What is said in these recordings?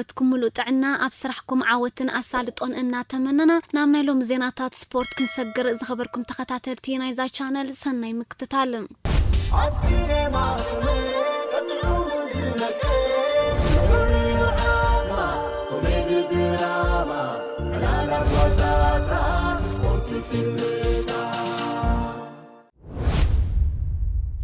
ትኩም ሙሉእ ጥዕና፣ ኣብ ስራሕኩም ዓወትን ኣሳልጦን እናተመነና፣ ናብ ናይ ሎሚ ዜናታት ስፖርት ክንሰግር። ዝኸበርኩም ተኸታተልቲ ናይዛ ቻነል፣ ሰናይ ምክትታል። ኣብ ሲኔማ ስምዒት ጥዑሙ ዝነቅል፣ ፍሉይ ዓማ፣ ኮሜዲ ድራማ፣ ዕላላት ዋዛታት፣ ስፖርት ፊልምታት።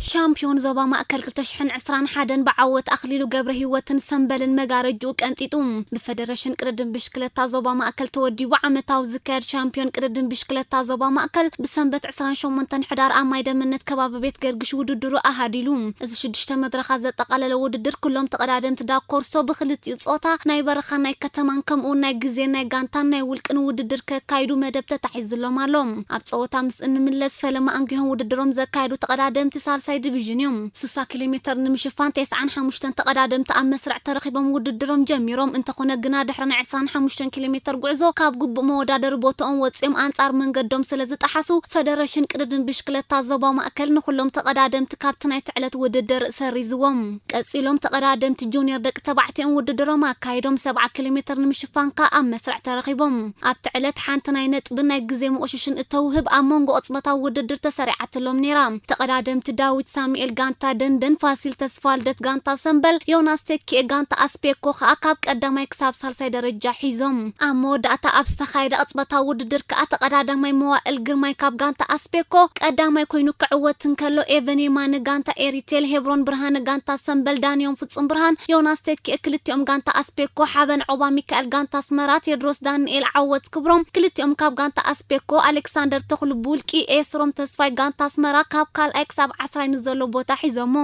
ሻምፒዮን ዞባ ማእከል ክልተ ሽሕን ዕስራን ሓደን ብዓወት ኣኽሊሉ ገብረ ህይወትን ሰምበልን መጋረጅኡ ቀንጢጡ። ብፈደረሽን ቅድድም ብሽክለታ ዞባ ማእከል ተወዲቡ ዓመታዊ ዝካየድ ሻምፒዮን ቅድድም ብሽክለታ ዞባ ማእከል ብሰንበት ዕስራን ሸሞንተን ሕዳር ኣብ ማይ ደመነት ከባቢ ቤት ገርግሽ ውድድሩ ኣሃዲሉ። እዚ ሽዱሽተ መድረኻት ዘጠቓለለ ውድድር ኩሎም ተቐዳደምቲ ዳኮርሶ ብክልቲኡ ጾታ ናይ በረኻን ናይ ከተማን ከምኡ እውን ናይ ግዜን ናይ ጋንታን ናይ ውልቅን ውድድር ከካይዱ መደብ ተታሒዝሎም ኣሎ። ኣብ ጸወታ ምስ እንምለስ ፈለማ ኣንጊሆም ውድድሮም ዘካየዱ ተቐዳደምቲ ሳልሳይ ዲቪዥን እዮም። ስሳ ኪሎ ሜተር ንምሽፋን ተስዓን ሓሙሽተን ተቐዳደምቲ ኣብ መስርዕ ተረኺቦም ውድድሮም ጀሚሮም። እንተኾነ ግና ድሕሪ ናይ ዕስራን ሓሙሽተን ኪሎ ሜተር ጉዕዞ ካብ ግቡእ መወዳደሪ ቦታኦም ወጺኦም ኣንጻር መንገዶም ስለ ዝጠሓሱ ፈደረሽን ቅድድም ብሽክለታ ዞባ ማእከል ንኹሎም ተቐዳደምቲ ካብቲ ናይቲ ዕለት ውድድር ሰሪዝዎም። ቀጺሎም ተቐዳደምቲ ጁኒየር ደቂ ተባዕትዮም ውድድሮም ኣካይዶም ሰብዓ ኪሎ ሜተር ንምሽፋን ከኣ ኣብ መስርዕ ተረኺቦም። ኣብቲ ዕለት ሓንቲ ናይ ነጥብን ናይ ግዜ መቑሽሽን እተውህብ ኣብ መንጎ ቅጽበታዊ ውድድር ተሰሪዓትሎም ነይራ። ተቐዳደምቲ ዳዊት ሳሙኤል ጋንታ ደንደን፣ ፋሲል ተስፋልደት ጋንታ ሰምበል፣ ዮናስ ተኪኤ ጋንታ ኣስፔኮ ከኣ ካብ ቀዳማይ ክሳብ ሳልሳይ ደረጃ ሒዞም። ኣብ መወዳእታ ኣብ ዝተኻየደ ቅጽበታዊ ውድድር ከኣ ተቐዳዳማይ መዋእል ግርማይ ካብ ጋንታ ኣስፔኮ ቀዳማይ ኮይኑ ክዕወት እንከሎ፣ ኤቨን የማነ ጋንታ ኤሪቴል፣ ሄብሮን ብርሃነ ጋንታ ሰምበል፣ ዳንዮም ፍጹም ብርሃን፣ ዮናስ ተኪኤ ክልቲኦም ጋንታ ኣስፔኮ፣ ሓበን ዖባ ሚካኤል ጋንታ ኣስመራ፣ ቴድሮስ ዳንኤል፣ ዓወት ክብሮም ክልቲኦም ካብ ጋንታ ኣስፔኮ፣ ኣሌክሳንደር ተኽሉ ብውልቂ፣ ኤስሮም ተስፋይ ጋንታ ኣስመራ ካብ ካልኣይ ክሳብ ዓስራይ ንዘሎ ቦታ ሒዞሞ።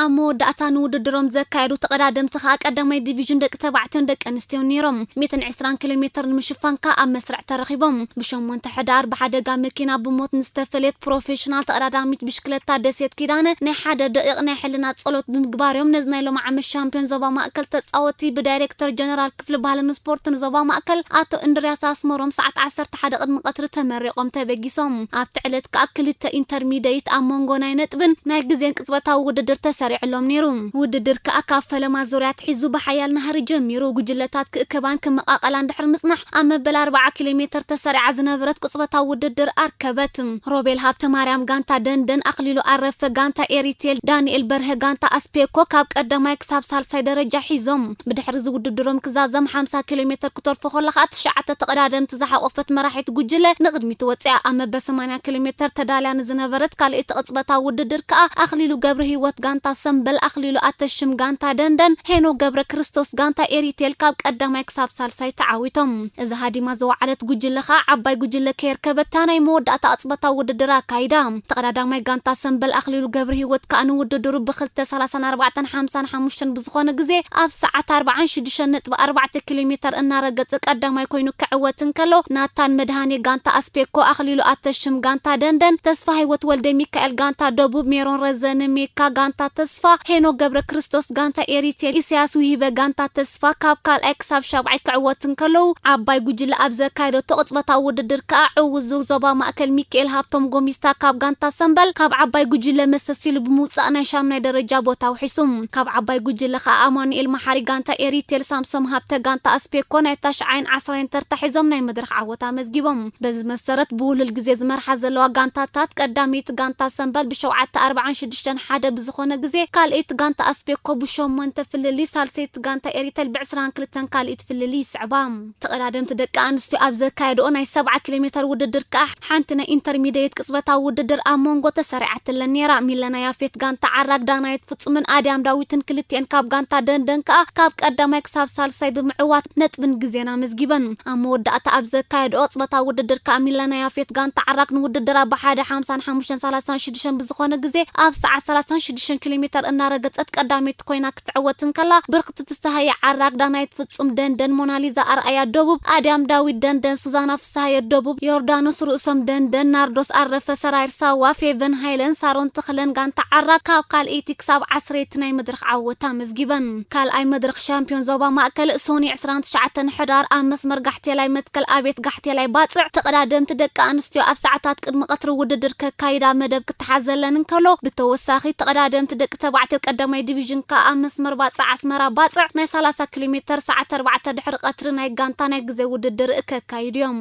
ኣብ መወዳእታ ንውድድሮም ዘካየዱ ተቐዳደምቲ ከኣ ቀዳማይ ዲቪዥን ደቂ ተባዕትዮን ደቂ ኣንስትዮን ነይሮም። ሚእትን ዕስራን ኪሎ ሜተር ንምሽፋን ከኣ ኣብ መስርዕ ተረኺቦም። ብሸሞንተ ሕዳር ብሓደጋ መኪና ብሞት ንዝተፈለየት ፕሮፌሽናል ተቐዳዳሚት ብሽክለታ ደሴት ኪዳነ ናይ ሓደ ደቂቕ ናይ ሕልና ጸሎት ብምግባር እዮም ነዚ ናይ ሎሚ ዓመት ሻምፒዮን ዞባ ማእከል ተጻወቲ ብዳይሬክተር ጀነራል ክፍሊ ባህልን ስፖርትን ዞባ ማእከል ኣቶ እንድርያስ ኣስመሮም ሰዓት ዓሰርተ ሓደ ቅድሚ ቀትሪ ተመሪቖም ተበጊሶም። ኣብቲ ዕለት ከኣ ክልተ ኢንተርሚደይት ኣብ መንጎ ናይ ነጥብን ናይ ግዜን ቅጽበታዊ ውድድር ተሰሪዕሎም ነይሩ። ውድድር ከኣ ካብ ፈለማ ዙርያ ኣትሒዙ ብሓያል ናህሪ ጀሚሩ። ጉጅለታት ክእከባን ክመቓቐላን ድሕሪ ምጽናሕ ኣብ መበል ኣርብዓ ኪሎ ሜተር ተሰሪዓ ዝነበረት ቅጽበታዊ ውድድር ኣርከበት። ሮቤል ሃብተማርያም ጋንታ ደንደን፣ ኣኽሊሉ ኣረፈ ጋንታ ኤሪቴል፣ ዳንኤል በርሀ ጋንታ ኣስፔኮ ካብ ቀዳማይ ክሳብ ሳልሳይ ደረጃ ሒዞም። ብድሕሪ እዚ ውድድሮም ክዛዘም ሓምሳ ኪሎ ሜተር ክተርፎ ከሎ ከኣ ትሽዓተ ተቐዳደምቲ ዝሓቖፈት መራሒት ጉጅለ ንቕድሚት ወጺኣ። ኣብ መበል ሰማንያ ኪሎ ሜተር ተዳልያ ንዝነበረት ካልኣይቲ ቅጽበታዊ ውድድር ከኣ ኣኽሊሉ ገብረ ህይወት ጋንታ ሰምበል፣ ኣኽሊሉ ኣተሽም ጋንታ ደንደን፣ ሄኖ ገብረ ክርስቶስ ጋንታ ኤሪቴል ካብ ቀዳማይ ክሳብ ሳልሳይ ተዓዊቶም። እዚ ሃዲማ ዝወዓለት ጉጅለ ከኣ ዓባይ ጉጅለ ከየርከበታ ናይ መወዳእታ ቅጽበታዊ ውድድር ኣካይዳ። ተቐዳዳማይ ጋንታ ሰምበል ኣኽሊሉ ገብረ ህይወት ከኣ ንውድድሩ ብክልተ ሰላሳን ኣርባዕተን ሓምሳን ሓሙሽተን ብዝኾነ ግዜ ኣብ ሰዓት ኣርብዓን ሽዱሽተን ነጥቢ ኣርባዕተ ኪሎ ሜተር እናረገጸ ቀዳማይ ኮይኑ ክዕወት እንከሎ፣ ናታን መድሃኔ ጋንታ ኣስፔኮ፣ ኣኽሊሉ ኣተሽም ጋንታ ደንደን፣ ተስፋ ህይወት ወልደ ሚካኤል ጋንታ ደቡብ፣ ሜሮን ረዘነ ሜካ ጋንታ ተስፋ፣ ሄኖ ገብረ ክርስቶስ ጋንታ ኤሪቴል፣ ኢሳያስ ውሂበ ጋንታ ተስፋ ካብ ካልኣይ ክሳብ ሻብዓይ ክዕወት እንከለዉ፣ ዓባይ ጉጅለ ኣብ ዘካየደቶ ቅጽበታዊ ውድድር ከኣ ዕዉት ዙር ዞባ ማእከል ሚካኤል ሃብቶም ጎሚስታ ካብ ጋንታ ሰምበል ካብ ዓባይ ጉጅለ መሰሲሉ ብምውጻእ ናይ ሻምናይ ደረጃ ቦታ ኣውሒሱ። ካብ ዓባይ ጉጅለ ከኣ ኣማኑኤል መሓሪ ጋንታ ኤሪቴል፣ ሳምሶም ሃብተ ጋንታ ኣስፔኮ ናይ ታሽዓይን ዓስራይን ተርታ ሒዞም ናይ መድረኽ ዓወት ኣመዝጊቦም። በዚ መሰረት ብውህሉል ግዜ ዝመርሓ ዘለዋ ጋንታታት ቀዳመይቲ ጋንታ ሰምበል ብሸውዓተ ኣርብዓን ሽዱሽተን ሓደ ብዝኾነ ግዜ፣ ካልኣይቲ ጋንታ ኣስፔኮ ብሸሞንተ ፍልልይ፣ ሳልሰይቲ ጋንታ ኤሪቴል ብዕስራን ክልተን ካልኣይቲ ፍልልይ ይስዕባ። ተቐዳደምቲ ደቂ ኣንስትዮ ኣብ ዘካየድኦ ናይ ሰብዓ ኪሎ ሜተር ውድድር ከኣ ሓንቲ ናይ ኢንተርሚደየት ቅጽበታዊ ውድድር ኣብ መንጎ ተሰሪዓትለን ነይራ። ሚለና ያፌት ጋንታ ዓራግ፣ ዳናየት ፍጹምን ኣድያም ዳዊትን ክልቲኤን ካብ ጋንታ ደንደን ከኣ ካብ ቀዳማይ ክሳብ ሳልሳይ ብምዕዋት ነጥብን ግዜን ኣመዝጊበን። ኣብ መወዳእታ ኣብ ዘካየድኦ ቅጽበታዊ ውድድር ከኣ ሚለና ያፌት ጋንታ ዓራግ ንውድድራ ብሓደ ሓምሳን ሓሙሽተን ሰላሳን ሽዱሽተን ብዝኾነ ግዜ ኣብ ሰዓት ሰላሳን ሽዱሽተን ኪሎ ሜተር እናረገጸት ቀዳመይቲ ኮይና ክትዕወት እንከላ፣ ብርኽቲ ፍስሃየ ዓራግ፣ ዳናየት ፍጹም ደንደን፣ ሞናሊዛ ኣርኣያ ደቡብ፣ ኣድያም ዳዊት ደንደን፣ ሱዛና ፍስሃየ ደቡብ፣ ዮርዳኖስ ርእሶም ደንደን፣ ናርዶስ ኣረፈ፣ ሰራይር ሳዋ፣ ፌቨን ሃይለን፣ ሳሮን ተኽለን ጋንታ ዓራግ ካብ ካልኣይቲ ክሳብ ዓስረይቲ ናይ መድረኽ ዓወት ኣመዝጊበን። ካልኣይ መድረኽ ሻምፒዮን ዞባ ማእከል ሶኒ ዕስራን ትሽዓተን ሕዳር ኣብ መስመር ጋሕቴላይ መትከል ኣቤት ጋሕቴላይ ባጽዕ ተቐዳደምቲ ደቂ ኣንስትዮ ኣብ ሰዓታት ቅድሚ ቀትሪ ውድድር ከካይዳ መደብ ክተሓዘለን እንከሎ፣ ብተወሳኺ ተቐዳደምቲ ደቂ ተባዕትዮ ቀዳማይ ዲቪዥን ከኣ ኣብ መስመር ባጽዕ ኣስመራ ባጽዕ ናይ ሰላሳ ኪሎ ሜተር ሰዓት ኣርባዕተ ድሕሪ ቀትሪ ናይ ጋንታ ናይ ግዜ ውድድር ከካይዱ እዮም።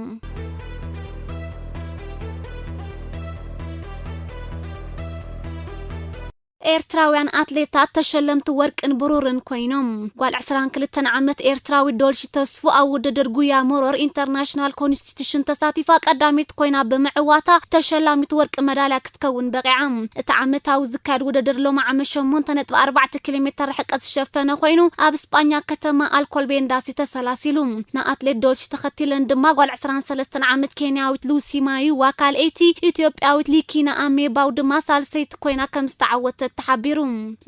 ኤርትራውያን ኣትሌታት ተሸለምቲ ወርቅን ብሩርን ኮይኖም። ጓል ዕስራን ክልተን ዓመት ኤርትራዊት ዶልሺ ተስፉ ኣብ ውድድር ጉያ መሮር ኢንተርናሽናል ኮንስቲቱሽን ተሳቲፋ ቀዳሚት ኮይና ብምዕዋታ ተሸላሚት ወርቂ መዳልያ ክትከውን በቒዓ። እቲ ዓመታዊ ዝካየድ ውድድር ሎማዓመ ሸሞንተ ነጥቢ ኣርባዕተ ኪሎ ሜተር ርሕቀት ዝሸፈነ ኮይኑ ኣብ ስጳኛ ከተማ ኣልኮልቤንዳስ እዩ ተሰላሲሉ። ንኣትሌት ዶልሺ ተኸቲለን ድማ ጓል ዕስራን ሰለስተን ዓመት ኬንያዊት ሉሲ ማዩዋ ካልኣይቲ፣ ኢትዮጵያዊት ሊኪና ኣሜባው ድማ ሳልሰይቲ ኮይና ከም ዝተዓወተት ተሓቢሩ።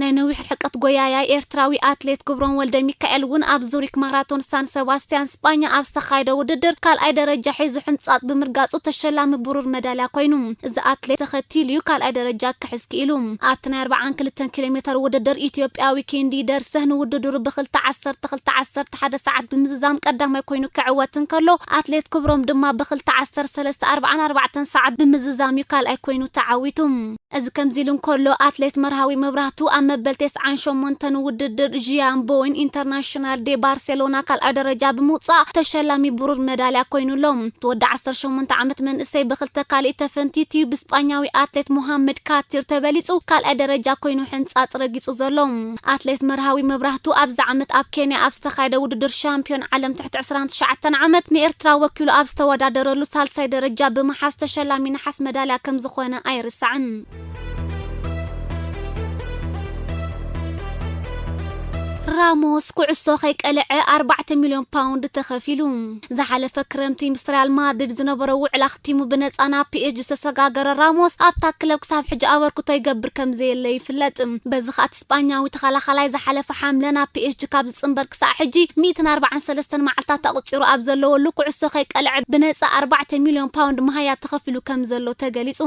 ናይ ነዊሕ ርሕቀት ጎያያይ ኤርትራዊ ኣትሌት ክብሮም ወልደ ሚካኤል እውን ኣብ ዙሪክ ማራቶን ሳን ሰባስቲያን ስጳኛ ኣብ ዝተኻየደ ውድድር ካልኣይ ደረጃ ሒዙ ሕንጻጽ ብምርጋጹ ተሸላሚ ብሩር መዳልያ ኮይኑ። እዚ ኣትሌት ተኸቲሉ እዩ ካልኣይ ደረጃ ክሕዝ ክኢሉ። ኣብቲ ናይ ኣርባዓን ክልተን ኪሎ ሜተር ውድድር ኢትዮጵያዊ ኬንዲ ደርሰህ ንውድድሩ ብክልተ ዓሰርተ ክልተ ዓሰርተ ሓደ ሰዓት ብምዝዛም ቀዳማይ ኮይኑ ክዕወት እንከሎ፣ ኣትሌት ክብሮም ድማ ብክልተ ዓሰርተ ሰለስተ ኣርባዓን ኣርባዕተን ሰዓት ብምዝዛም እዩ ካልኣይ ኮይኑ ተዓዊቱ። እዚ ከምዚ ኢሉ እንከሎ፣ ኣትሌት መርሃዊ መብራህቱ ኣብ መበል ተስዓን ሸሞንተን ውድድር ዢያምቦን ኢንተርናሽናል ዴ ባርሴሎና ካልኣይ ደረጃ ብምውጻእ ተሸላሚ ብሩር መዳልያ ኮይኑ ኣሎ። እቲ ወዲ ዓሰርተ ሸሞንተ ዓመት መንእሰይ ብክልተ ካልእ ተፈንቲቱ እዩ ብስጳኛዊ ኣትሌት ሞሃመድ ካቲር ተበሊጹ ካልኣይ ደረጃ ኮይኑ ሕንጻጽ ረጊጹ ዘሎ። ኣትሌት መርሃዊ መብራህቱ ኣብዚ ዓመት ኣብ ኬንያ ኣብ ዝተኻየደ ውድድር ሻምፒዮን ዓለም ትሕቲ ዕስራን ትሽዓተን ዓመት ንኤርትራ ወኪሉ ኣብ ዝተወዳደረሉ ሳልሳይ ደረጃ ብምሓዝ ተሸላሚ ነሓስ መዳልያ ከም ዝኾነ ኣይርሳዕን። ራሞስ ኩዕሶ ከይቀልዐ ኣርባዕተ ሚልዮን ፓውንድ ተኸፊሉ። ዝሓለፈ ክረምቲ ምስ ሪያል ማድሪድ ዝነበሮ ውዕል ኣኽቲሙ ብነጻ ናብ ፒኤስጂ ዝተሰጋገረ ራሞስ ኣብታ ክለብ ክሳብ ሕጂ ኣበርክቶ ይገብር ከም ዘየለ ይፍለጥ። በዚ ኸኣ እቲ ስጳኛዊ ተኸላኻላይ ዝሓለፈ ሓምለ ናብ ፒኤስጂ ካብ ዝጽንበር ክሳዕ ሕጂ ሚእትን ኣርባዓን ሰለስተን መዓልታት ኣቑጺሩ ኣብ ዘለወሉ ኩዕሶ ከይቀልዐ ብነጻ ኣርባዕተ ሚልዮን ፓውንድ መሃያ ተኸፊሉ ከም ዘሎ ተገሊጹ።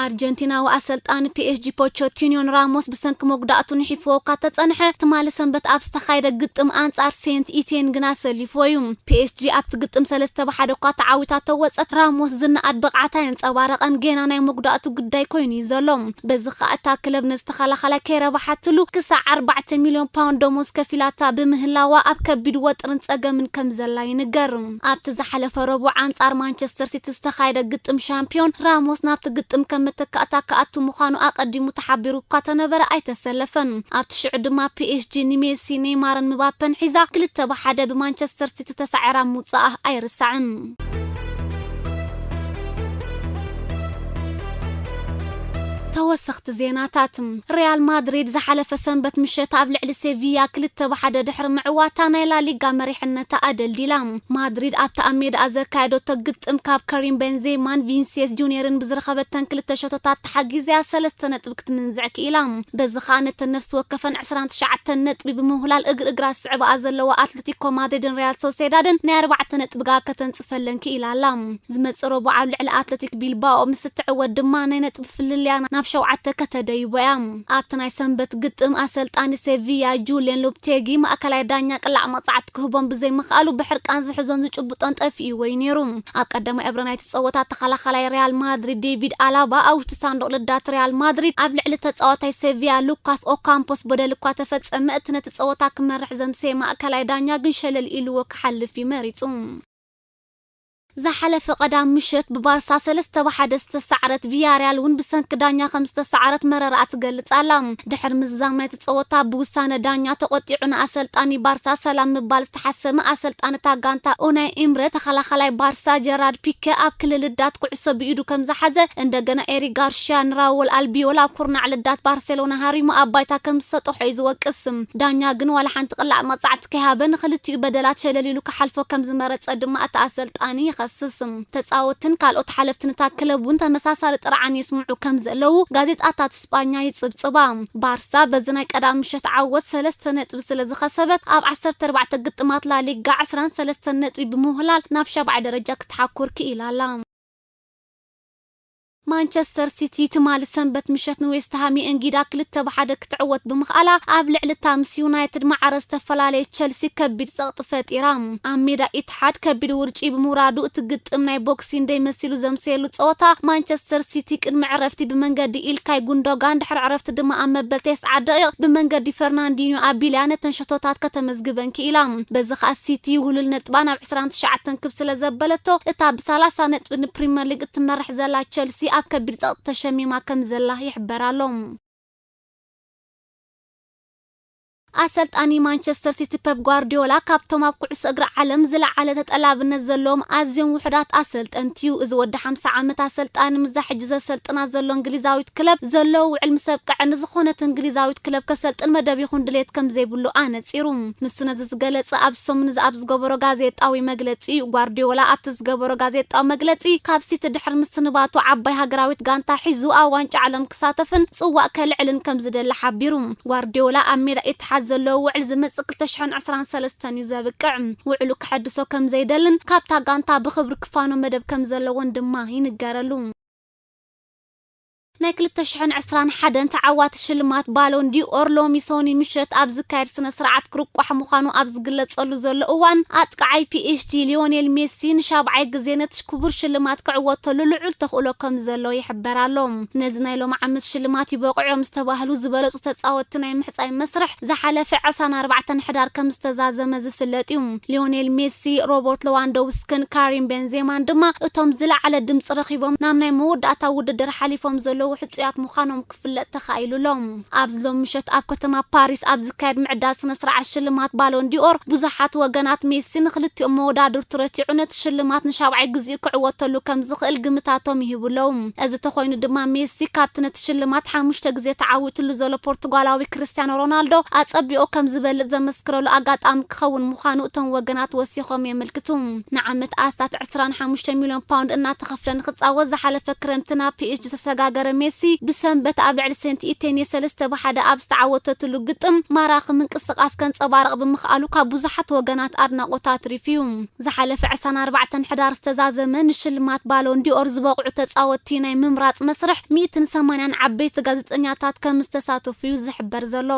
ኣርጀንቲናዊ ኣሰልጣኒ ፒኤስጂ ፖቸቲኒዮን ራሞስ ብሰንኪ መጉዳእቱ ንሒፍዎ እኳ ተጸንሐ፣ ትማሊ ሰንበት ኣብ ዝተኻየደ ግጥም ኣንጻር ሴንት ኢቲየን ግና ሰሊፍዎ እዩ። ፒኤስጂ ኣብቲ ግጥም ሰለስተ ብሓደ እኳ ተዓዊታ ተወጸት፣ ራሞስ ዝነኣድ ብቕዓት ኣየንጸባረቐን፣ ጌና ናይ መጉዳእቱ ጉዳይ ኮይኑ እዩ ዘሎ። በዚ ኸኣ እታ ክለብ ነዚ ተኸላኻላይ ከይረባሓትሉ ክሳዕ ኣርባዕተ ሚልዮን ፓውንድ ደሞዝ ከፊላታ ብምህላዋ ኣብ ከቢድ ወጥርን ጸገምን ከም ዘላ ይንገር። ኣብቲ ዝሓለፈ ረቡዕ ኣንጻር ማንቸስተር ሲቲ ዝተኻየደ ግጥም ሻምፒዮን ራሞስ ናብቲ ግጥም ከም መተካእታ ክኣቱ ምዃኑ ኣቐዲሙ ተሓቢሩ እኳ ተነበረ ኣይተሰለፈን። ኣብቲ ሽዑ ድማ ፒኤስጂ ንሜሲ፣ ኔይማርን ምባፐን ሒዛ ክልተ ብሓደ ብማንቸስተር ሲቲ ተሳዒራ ምውጻኣ ኣይርሳዕን። ተወሰኽቲ ዜናታት። ሪያል ማድሪድ ዝሓለፈ ሰንበት ምሸት ኣብ ልዕሊ ሴቪያ ክልተ ብሓደ ድሕሪ ምዕዋታ ናይ ላሊጋ መሪሕነታ ኣደልዲላ። ማድሪድ ኣብቲ ኣብ ሜዳኣ ዘካየደቶ ግጥም ካብ ከሪም ቤንዜማን ቪንሲየስ ጁኒየርን ብዝረኸበተን ክልተ ሸቶታት ተሓጊዝያ ሰለስተ ነጥቢ ክትምንዝዕ ክኢላ። በዚ ኸኣ ነተን ነፍሲ ወከፈን ዕስራን ትሽዓተን ነጥቢ ብምውህላል እግሪ እግራ ዝስዕባኣ ዘለዋ ኣትለቲኮ ማድሪድን ሪያል ሶሴዳድን ናይ ኣርባዕተ ነጥቢ ጋግ ከተንጽፈለን ክኢላ ኣላ። ዝመጽእ ረቡዕ ኣብ ልዕሊ ኣትለቲክ ቢልባኦ ምስ እትዕወት ድማ ናይ ነጥቢ ፍልልያ ናብ ሸውዓተ ከተደይቦ እያ። ኣብቲ ናይ ሰንበት ግጥም ኣሰልጣኒ ሴቪያ ጁልየን ሎፕቴጊ ማእከላይ ዳኛ ቅላዕ መቕጻዕቲ ክህቦም ብዘይምኽኣሉ ብሕርቃን ዝሕዞን ዝጭብጦን ጠፊእዎ እዩ ነይሩ። ኣብ ቀዳማይ እብረ ናይቲ ጸወታ ተኸላኻላይ ሪያል ማድሪድ ዴቪድ ኣላባ ኣብ ውሽጢ ሳንዱቕ ልዳት ሪያል ማድሪድ ኣብ ልዕሊ ተጻዋታይ ሴቪያ ሉካስ ኦካምፖስ በደል እኳ ተፈጸመ፣ እቲ ነቲ ጸወታ ክመርሕ ዘምሰየ ማእከላይ ዳኛ ግን ሸለል ኢልዎ ክሓልፍ እዩ መሪጹ። ዝሓለፈ ቀዳም ምሸት ብባርሳ ሰለስተ ብሓደ ዝተሳዕረት ቪያርያል እውን ብሰንኪ ዳኛ ከም ዝተሳዕረት መረረኣ ትገልጽ ኣላ። ድሕሪ ምዝዛም ናይቲ ጸወታ ብውሳነ ዳኛ ተቖጢዑ ንኣሰልጣኒ ባርሳ ሰላም ምባል ዝተሓሰመ ኣሰልጣኒ እታ ጋንታ ኡናይ ኢምረ ተኸላኻላይ ባርሳ ጀራርድ ፒኬ ኣብ ክሊ ልዳት ኩዕሶ ብኢዱ ከም ዝሓዘ እንደገና ኤሪ ጋርሽያ ንራውል ኣልቢዮል ኣብ ኩርናዕ ልዳት ባርሴሎና ሃሪሙ ኣብ ባይታ ከም ዝሰጠሖ እዩ ዝወቅስ። ዳኛ ግን ዋላ ሓንቲ ቅላዕ መቕጻዕቲ ከይሃበ ንኽልቲኡ በደላት ሸለል ኢሉ ክሓልፎ ከም ዝመረጸ ድማ እቲ ኣሰልጣኒ ይኸስስ። ተጻወትን ካልኦት ሓለፍትን እታ ክለብ እውን ተመሳሳሊ ጥርዓን የስምዑ ከም ዘለዉ ጋዜጣታት ስጳኛ ይጽብጽባ። ባርሳ በዚ ናይ ቀዳም ምሸት ዓወት ሰለስተ ነጥቢ ስለ ዝኸሰበት ኣብ ዓሰርተ ኣርባዕተ ግጥማት ላሊጋ ዕስራን ሰለስተን ነጥቢ ብምውህላል ናብ ሻብዓይ ደረጃ ክትሓኩር ክኢላ ኣላ። ማንቸስተር ሲቲ ትማሊ ሰንበት ምሸት ንዌስትሃም የእንጊዳ ክልተ ብሓደ ክትዕወት ብምኽኣላ፣ ኣብ ልዕሊ እታ ምስ ዩናይትድ ማዕረ ዝተፈላለየ ቸልሲ ከቢድ ጸቕጢ ፈጢራ። ኣብ ሜዳ ኢትሓድ ከቢድ ውርጪ ብምውራዱ፣ እቲ ግጥም ናይ ቦክሲንግ ደይ መሲሉ ዘምሰየሉ ጸወታ፣ ማንቸስተር ሲቲ ቅድሚ ዕረፍቲ ብመንገዲ ኢልካይ ጉንዶጋን፣ ድሕሪ ዕረፍቲ ድማ ኣብ መበል ተስዓ ደቂቕ ብመንገዲ ፈርናንዲኞ ኣቢልያ ነተን ሸቶታት ከተመዝግበን ክኢላ። በዚ ኸኣ ሲቲ ውህሉል ነጥባ ናብ ዕስራን ትሽዓተን ክብ ስለ ዘበለቶ፣ እታ ብሰላሳ ነጥቢ ንፕሪምየር ሊግ እትመርሕ ዘላ ቸልሲ ኣብ ከቢድ ጸቕጢ ተሸሚማ ከም ዘላ ይሕበር ኣሎ። ኣሰልጣኒ ማንቸስተር ሲቲ ፐፕ ጓርዲዮላ ካብቶም ኣብ ኩዕሶ እግሪ ዓለም ዝለዓለ ተጠላብነት ዘለዎም ኣዝዮም ውሑዳት ኣሰልጠንቲ እዩ። እዚ ወዲ ሓምሳ ዓመት ኣሰልጣኒ ምስዛ ሕጂ ዘሰልጥና ዘሎ እንግሊዛዊት ክለብ ዘለዎ ውዕል ምስ ኣብቅዐ፣ ንዝኾነት እንግሊዛዊት ክለብ ከሰልጥን መደብ ይኹን ድሌት ከም ዘይብሉ ኣነጺሩ። ንሱ ነዚ ዝገለጸ ኣብ ሰሙን እዚ ኣብ ዝገበሮ ጋዜጣዊ መግለጺ እዩ። ጓርዲዮላ ኣብቲ ዝገበሮ ጋዜጣዊ መግለጺ፣ ካብ ሲቲ ድሕሪ ምስንባቱ ዓባይ ሃገራዊት ጋንታ ሒዙ ኣብ ዋንጫ ዓለም ክሳተፍን ጽዋእ ከልዕልን ከም ዝደሊ ሓቢሩ። ጓርዲዮላ ኣብ ሜዳ ኢትሓድ ዘለዎ ውዕል ዝመጽእ ክልተ ሽሕን ዕስራን ሰለስተን እዩ ዘብቅዕ። ውዕሉ ከሐድሶ ከም ዘይደልን ካብታ ጋንታ ብኽብሪ ክፋኖ መደብ ከም ዘለዎን ድማ ይንገረሉ። ናይ ክልተ ሽሕን ዕስራን ሓደን ተዓዋቲ ሽልማት ባሎን ዲኦር ሎሚ ሶኒ ምሸት ኣብ ዝካየድ ስነ ስርዓት ክርቋሕ ምዃኑ ኣብ ዝግለጸሉ ዘሎ እዋን፣ ኣጥቃዓይ ፒኤስጂ ሊዮኔል ሜሲ ንሻብዓይ ግዜ ነቲ ክቡር ሽልማት ክዕወተሉ ልዑል ተኽእሎ ከም ዘሎ ይሕበር ኣሎ። ነዚ ናይ ሎም ዓመት ሽልማት ይበቕዑ እዮም ዝተባህሉ ዝበለጹ ተጻወትቲ ናይ ምሕጻይ መስርሕ ዝሓለፈ ዕስራን ኣርባዕተን ሕዳር ከም ዝተዛዘመ ዝፍለጥ እዩ። ሊዮኔል ሜሲ፣ ሮበርት ሌዋንዶውስክን ካሪም ቤንዜማን ድማ እቶም ዝለዓለ ድምጺ ረኺቦም ናብ ናይ መወዳእታ ውድድር ሓሊፎም ዘለዉ ሕጹያት ምዃኖም ክፍለጥ ተኻኢሉ ኣሎ። ኣብዚ ሎም ምሸት ኣብ ከተማ ፓሪስ ኣብ ዝካየድ ምዕዳል ስነ ስርዓት ሽልማት ባሎን ዲኦር ብዙሓት ወገናት ሜሲ ንክልቲኦም መወዳድርቱ ረቲዑ ነቲ ሽልማት ንሻብዓይ ግዜኡ ክዕወተሉ ከም ዝኽእል ግምታቶም ይህቡ ኣለዉ። እዚ ተኾይኑ ድማ ሜሲ ካብቲ ነቲ ሽልማት ሓሙሽተ ግዜ ተዓዊትሉ ዘሎ ፖርቱጋላዊ ክርስቲያኖ ሮናልዶ ኣጸቢቑ ከም ዝበልጽ ዘመስክረሉ ኣጋጣሚ ክኸውን ምዃኑ እቶም ወገናት ወሲኾም የመልክቱ። ንዓመት ኣስታት ዕስራን ሓሙሽተ ሚልዮን ፓውንድ እናተኸፍለ ንኽጻወት ዝሓለፈ ክረምቲ ናብ ፒኤስጂ ዝተሰጋገረ ሜሲ፣ ብሰንበት ኣብ ልዕሊ ሴንት ኢቴንየ ሰለስተ ብሓደ ኣብ ዝተዓወተትሉ ግጥም ማራኺ ምንቅስቓስ ከንጸባርቕ ብምኽኣሉ ካብ ብዙሓት ወገናት ኣድናቖት ኣትሪፉ እዩ። ዝሓለፈ ዕስራን ኣርባዕተን ሕዳር ዝተዛዘመ ንሽልማት ባሎን ዲኦር ዝበቕዑ ተጻወትቲ ናይ ምምራጽ መስርሕ ሚእትን ሰማንያን ዓበይቲ ጋዜጠኛታት ከም ዝተሳተፉ እዩ ዝሕበር ዘሎ።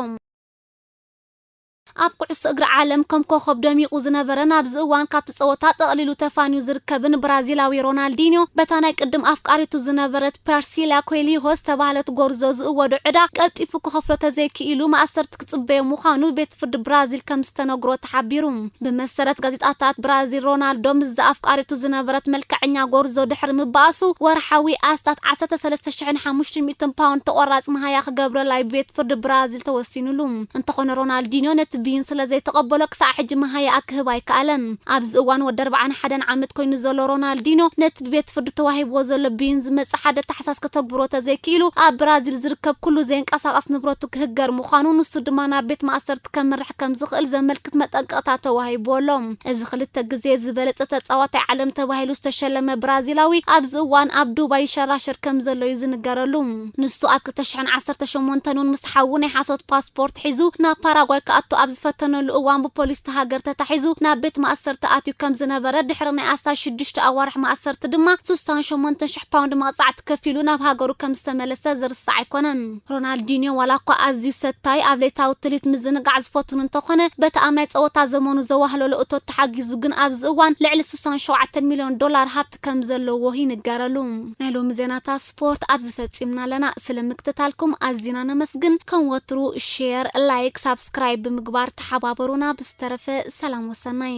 ኣብ ኩዕሶ እግሪ ዓለም ከም ኮኸብ ደሚቑ ዝነበረን ኣብዚ እዋን ካብቲ ጸወታ ጠቕሊሉ ተፋንዩ ዝርከብን ብራዚላዊ ሮናልዲንዮ፣ በታ ናይ ቅድም ኣፍቃሪቱ ዝነበረት ፕራሲላ ኮይሊሆ ዝተባህለት ጎርዞ ዝእወዶ ዕዳ ቀልጢፉ ክኸፍሎ ተዘይክኢሉ ማእሰርቲ ክጽበዮ ምዃኑ ቤት ፍርዲ ብራዚል ከም ዝተነግሮ ተሓቢሩ። ብመሰረት ጋዜጣታት ብራዚል፣ ሮናልዶ ምስዛ ኣፍቃሪቱ ዝነበረት መልክዐኛ ጎርዞ ድሕሪ ምባኣሱ፣ ወርሓዊ ኣስታት ዓሰርተ ሰለስተ ሽሕን ሓሙሽተ ሚእትን ፓውንድ ተቖራጽ መሃያ ክገብረላ እዩ ቤት ፍርዲ ብራዚል ተወሲኑሉ። እንተኾነ ሮናልዲንዮ ነቲ ብይን ስለ ዘይተቐበሎ ክሳዕ ሕጂ መሃያኣ ክህብ ኣይከኣለን። ኣብዚ እዋን ወዲ ኣርብዓን ሓደን ዓመት ኮይኑ ዘሎ ሮናልዲንዮ ነቲ ብቤት ፍርዲ ተዋሂብዎ ዘሎ ብይን ዝመጽእ ሓደ ታሕሳስ ከተግብሮ ተዘይክኢሉ ኣብ ብራዚል ዝርከብ ኩሉ ዘየንቀሳቐስ ንብረቱ ክህገር ምዃኑ ንሱ ድማ ናብ ቤት ማእሰርቲ ከምርሕ ከም ዝኽእል ዘመልክት መጠንቀቕታ ተዋሂብዎ ኣሎ። እዚ ክልተ ግዜ ዝበለጸ ተጻዋታይ ዓለም ተባሂሉ ዝተሸለመ ብራዚላዊ ኣብዚ እዋን ኣብ ዱባይ ይሸራሸር ከም ዘሎ እዩ ዝንገረሉ። ንሱ ኣብ ክልተ ሽሕን ዓሰርተ ሸሞንተን እውን ምስ ሓዉ ናይ ሓሶት ፓስፖርት ሒዙ ናብ ፓራጓይ ክኣቱ ኣብ ዝፈተነሉ እዋን ብፖሊስ እታ ሃገር ተታሒዙ ናብ ቤት ማእሰርቲ ኣትዩ ከም ዝነበረ፣ ድሕሪ ናይ ኣስታት ሽዱሽተ ኣዋርሕ ማእሰርቲ ድማ ስሳን ሸሞንተን ሽሕ ፓውንድ መቕጻዕቲ ከፊሉ ናብ ሃገሩ ከም ዝተመለሰ ዝርሳዕ ኣይኮነን። ሮናልዲንዮ ዋላ እኳ ኣዝዩ ሰታይ፣ ኣብ ለይታዊ ትልሂት ምዝንጋዕ ዝፈቱን እንተኾነ፣ በቲ ኣብ ናይ ጸወታ ዘመኑ ዘዋህለሎ እቶት ተሓጊዙ ግን ኣብዚ እዋን ልዕሊ ስሳን ሸውዓተን ሚልዮን ዶላር ሃብቲ ከም ዘለዎ ይንገረሉ። ናይ ሎሚ ዜናታት ስፖርት ኣብዚ ፈጺምና ኣለና። ስለ ምክትታልኩም ኣዚና ነመስግን። ከም ወትሩ ሼር፣ ላይክ፣ ሳብስክራይብ ብምግባር ተሓባበሩና። ብዝተረፈ ሰላም ወሰናይ።